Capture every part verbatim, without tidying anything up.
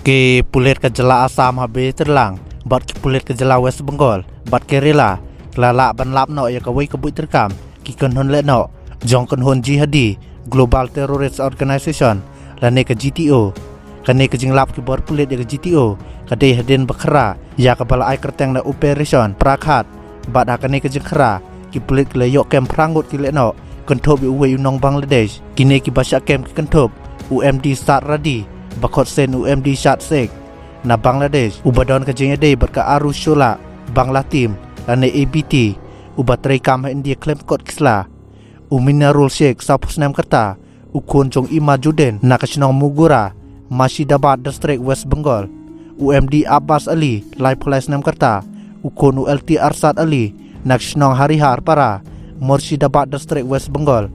Ki pulit ka jylla Assam ha Beitarlang bad ki pulit ka jylla West Bengal bad Kerala ki la lah ban lap noh ïa kawei ka buit treikam ki kynhun lehnoh jong kynhun jihadi Global Terrorist Organization lane ka G T O. Kane ka jinglap ki bor pulit ïa ka G T O ka dei hadien ba khra ïa kaba la ai kyrteng na Operation Prakhar bad ha kane ka jingkhra ki pulit ki la ïoh kem phra ngut ki lehnoh kynthup ïa uwei u nong Bangladesh. Kine kiba shah kem ki kynthup u M D Sat Radi, ba khot sien u M D Shad Sheikh na Bangladesh, uba don ka jingïadei bad ka Aru Shola Bangla Team lane A B T, uba treikam ha India khlem kot ki sla, u Minarul Sheikh, sawphew snem ka rta, u khun jong Imajuddin na ka shnong Mugura, Murshidabad District, West Bengal, u M D Abbas Ali, laiphew lai snem ka rta, u khun u L T Arshad Ali na ka shnong Harihar Para, Murshidabad District, West Bengal,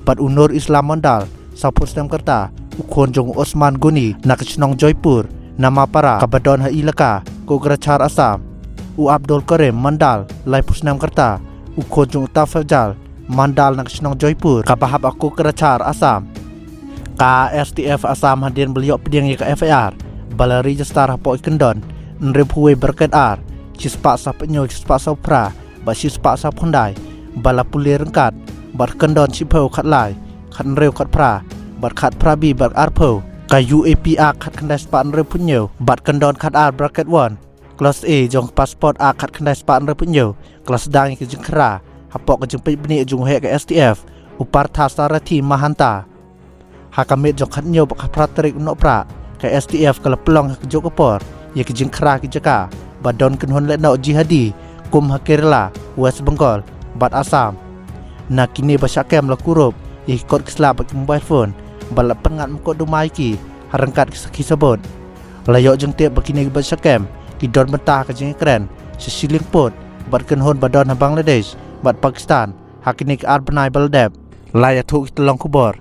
bad u Nur Islam Mandal, sawphew snem ka rta, u khun jong u Osman Goni na ka shnong Joypur Namapara, kaba don ha ilaka Kokrajhar, Assam, u Abdul Karim Mandal, laiphew snem ka rta, u khun jong u Tafajal Mandal na ka shnong Joypur, kaba hap ha Kokrajhar, Assam. Ka S T F Assam hadien ba la ïoh pdiang ïa ka F I R ba la register hapoh ki kyndon hynriewphew wei bracket ar, shispah sawphew hynñiew, shispah sawphra bad shispah sawphew khyndai, ba la pule ryngkat bad kyndon shiphew khatlai, khathynriew khatphra bad khatphra B bad arphew, ka U A P Act khatkhyndai spah hynriewphew hynñiew bad kyndon khatar bracket one, Clause A jong ka Passport Act khatkhyndai spah hynriewphew hynñiew, ka la sdang ïa ka jingkhra hapoh ka jingpeit bniah jong u heh ka S T F, u Partha Sarathi Mahanta. Ha ka miet jong ka khathynñiew bad khatphra tarik u Nohprah, ka S T F ka la pynlong ha kajuh ka por ïa ka jingkhra ki jaka ba don kynhun lehnoh jihadi kum ha Kerala, West Bengal bad Assam. Na kine ba shah kem la kurup ïa ki kot ki sla bad ki mobile phone, ba la pynngat mukotduma ïa ki ha ryngkat ki sakhi sabut. La ïoh jingtip ba kine kiba shah kem ki don bynta ha ka jingïakren sha shilliang pud bad kynhun ba don ha Bangladesh bad Pakistan ha kine ki ar bnai ba la dep. La ïathuh ki tyllong khubor